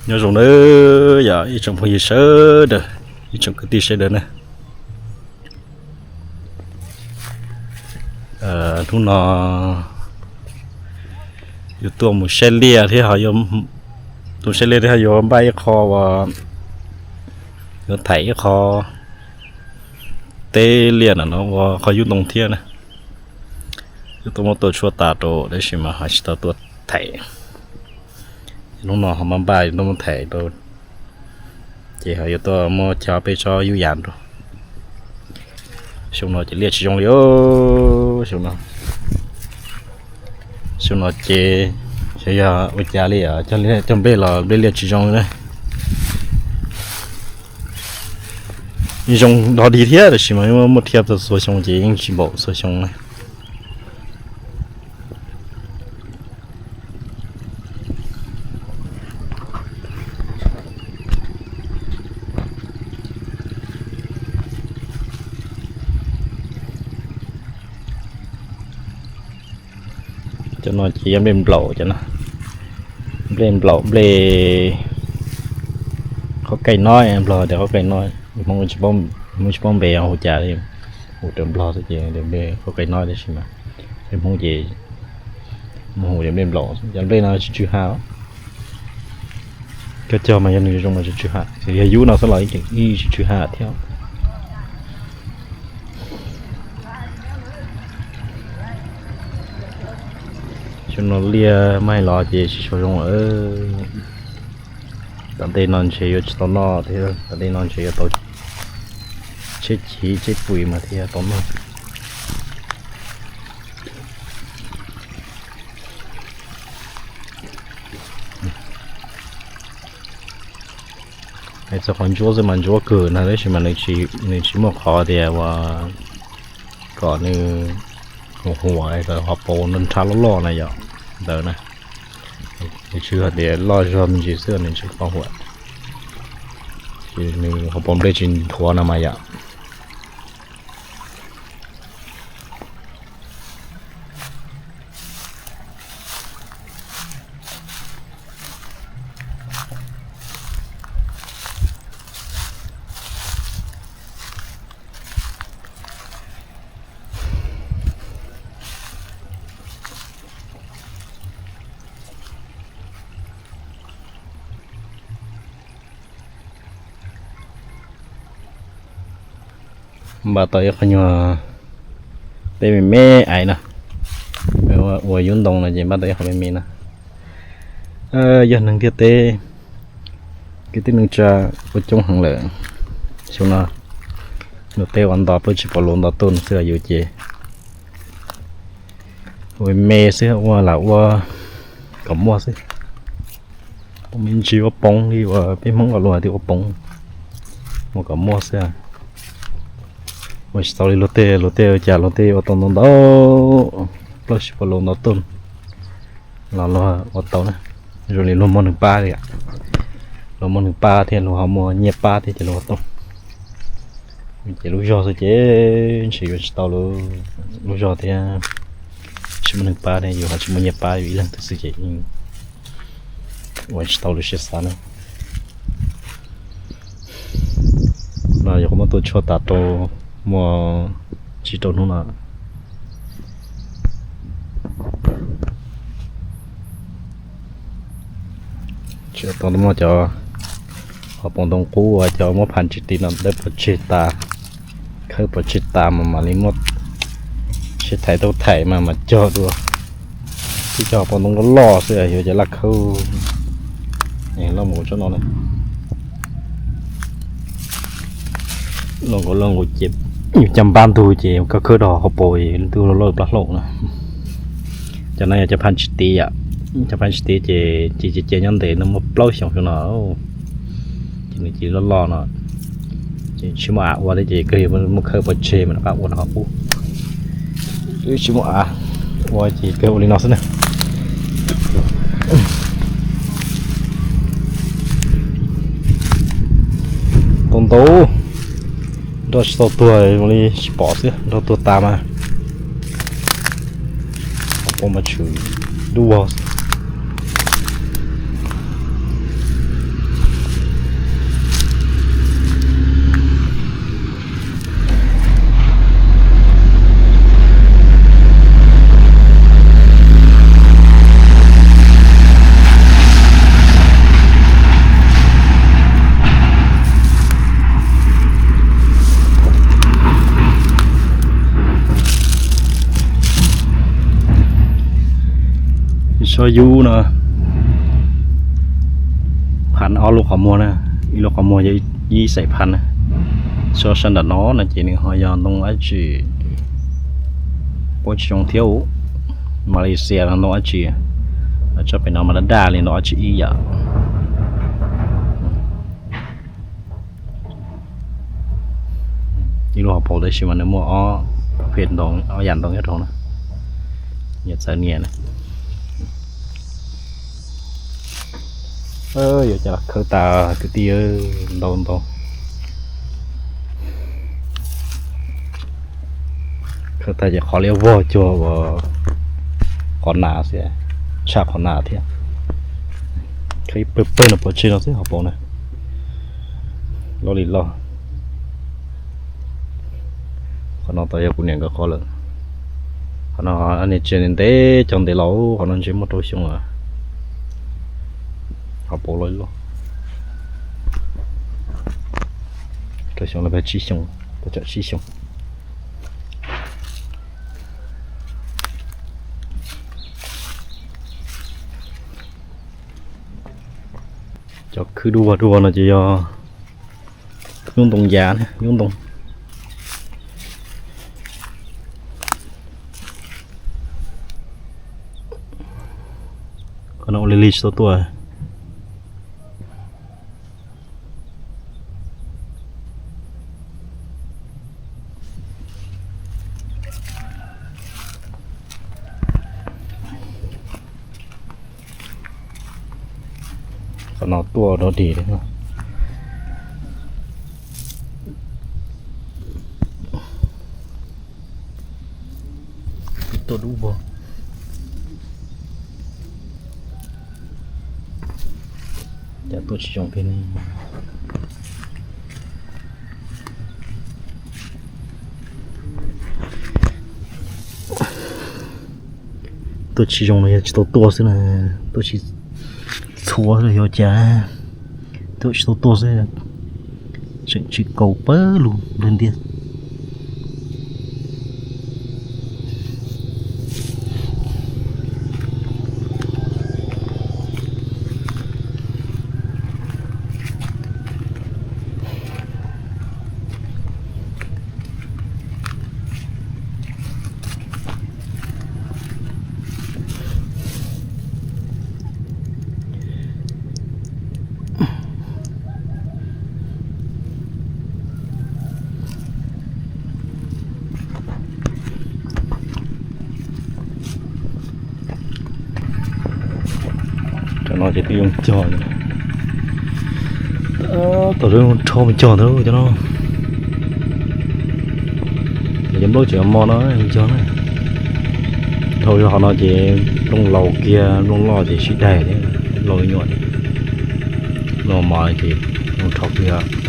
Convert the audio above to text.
Nyob zoo nawb yog ib tsoom phooj ywg sawv daws, ib tsoom kwv tij sawv daws na. Hnub no yuav tuaj mus saib liaj thiab, tuaj saib liaj thiab yuav npaj ib qho uas yuav thaim ib qho teb liaj no ua qhov yub ntoo thiab na. Yuav tuaj muab tua tshuaj tas rau tab sis mas ho tsis tau tuaj thaim. Hnub no ho maj npaj tuaj muab thaim rau, ces ho yuav tuaj muab coj peb tsob yub yam rau. Xyoo no ces liaj tsis zoo li os. Xyoo no, xyoo no ces xyov yog ua cas li, cog nplej los nplej liaj tsis zoo li na. Zoo dog dig thiab tab sis mas muaj thiab txhua xyoo ces yeej tsis npaum txhua xyoo na. Cov no ces yog nplej nplaum cov no. Nplej nplaum, nplej qhov kaij nob, Nplog tias qhov kaij nob, Hmoob tsis paub npe hu cas li, hu raws Nplog xwb ces tias nplej qhov kaij nob tab sis mas peb Hmoob ces mus hu tias nplej nplaum. Cov nplej no tsw tsw ha, cog cog mas yog nws zoo mas tsw tsw ha, yog yub no xwb los ib tsw tsw ha thiab. Xyoo no liaj maj los ces tsis tshua zoo lawm. Tom ntej no ntshe yuav tsis tau noj thiab, tom ntej no ntshe yuav tau tsheb chiv tsheb pui mas thiaj tau noj. Hais txog qhov ntsuab xwb mas ntsuab kawg na, tab sis mas nws tsis muaj qhov tias uas kom nws huam huam, hauv paus nrhab loj loj na yom, ntawd na. Nws tsis hais tias loj zog me ntsis xwb nws tsis pom huam, ces nws hauv paus nplej tsis nthuav no mas yom. Npaj tau ib qho nyuag teb me me ais no, ua yub ntoo no ces npaj tau ib qho me me no. Yog neeg ntiaj teb, kwv tij neej tsa ua coob heev lawm. Xyoo no luag tej ua nto pab tsis pom luag nto tuj xwb los yus ces ua me xwb, ua lam ua kom muaj xwb. Ua me ntsis ua poov li uas peb Hmoob los luag tias ua poov, ua kom muaj xwb. Ua tsis tau li luag tej, luag tej ua cas luag tej ua tau ntau ntau, plaub tsib puas lus ntau tuj los luag ua tau na. Zoo li luag muaj neeg pab li, luag muaj neeg pab thiab luag ho muaj nyiaj pab thiab ces luag ua tau. Ces lub zog xwb ces ntshe yuav tsis tau lub zog thiab, tsis muaj neeg pab thiab yus ho tsis muaj nyiaj pab, yus ib leeg twg xwb ces ua tsis tau lub siab xav na. No yog kuv muab tua tshuaj tas rau muaj tsib rau hnub no. Tsis tau muaj cov hauv paus ntoo qub uas cov muab phas tsis ti no dawb pov tseg tas, khawb pov tseg tas mas mam li muab sib thaim tau thaim mas mam cog dua. Tib cov hauv paus ntoo loj loj xwb yuav cov laj khawb loj mus tsob no na. Loj nkaus loj nkaus ces yus caj npab ntug ces koj khawb rau hauv paus es ntuj loj loj plab hlaub na. Cov no yog cov phas tsis ti yom, cov phas tsis ti ces ci ci cia nyob ntev no muaj plaub xyoos xyoo no. Ces nws ci loj loj no ces tsis muaj av ua thiab ces kawg yuav muab khawb pov tseg mas rov qab ua no qub. Tsis muaj av ua ces kawg ua li no xwb na. Tau ntau, nroj tsis tau tuag li tsis pom xwb, nroj tuag tas mas pom mas tshwm dub vog. Tsob yub no, phav ob lub qhov muag na, ib lub qhov muag yog ib xeem phav na. Tsob sab nram no no ces nws ho yog ntoo dab tsi, puab tsis zoo thiab. Malaysia no ntoo dab tsi, tsob pem no mas daj daj li ntoo dab tsi ib yam. Ib lub hauv paus tab sis mas nws muaj ob phev ntoo, ob yam ntoo nyob rau na. Yog txawv nias na. Yuav cas los khawb tas kwv tij, ntau ntau. Khawb tas ces qhov liab vog cuag ua qhov nas xwb, tshaj qhov nas thiab. Khawb ib pawg pawg no pov tseg no xwb hauv paus na. Loj li loj. Qhov no tau yog kuv niam nkawd qhov lawm. Qhov no niag tsev ntev cov ntev los, qhov no ntshe muaj rau xyoo lawm. Hauv paus loj li loj. Rau xyoo no tsib xyoo, tau tsawm tsib xyoo. Cov khwb dub vog dub vog no ces yog nyuj ntoo yav, nyuj ntoo. Qhov no ua li li tsis tau tuaj. Qhov no tuaj dog dig li. Tuaj dub vog. Cas tuaj tsis zoo kiag ne. Tuaj tsis zoo no yog tsis tau tuaj xwb na, tuaj tsis txhua xwb yog cas, tuaj tsis tau tuaj xwb, tseem tsis kaus pawg lug ntiag. Cov no ces twb zoo cog, tau zoo rho mus cog ntawd cov no. Cov nplooj tseem mos no cog na. Dhau li qhov no ces nplooj laus kiag, nplooj loj ces sib daig thiab, nplooj nyuam, nplooj mos ces zoo rho kiag.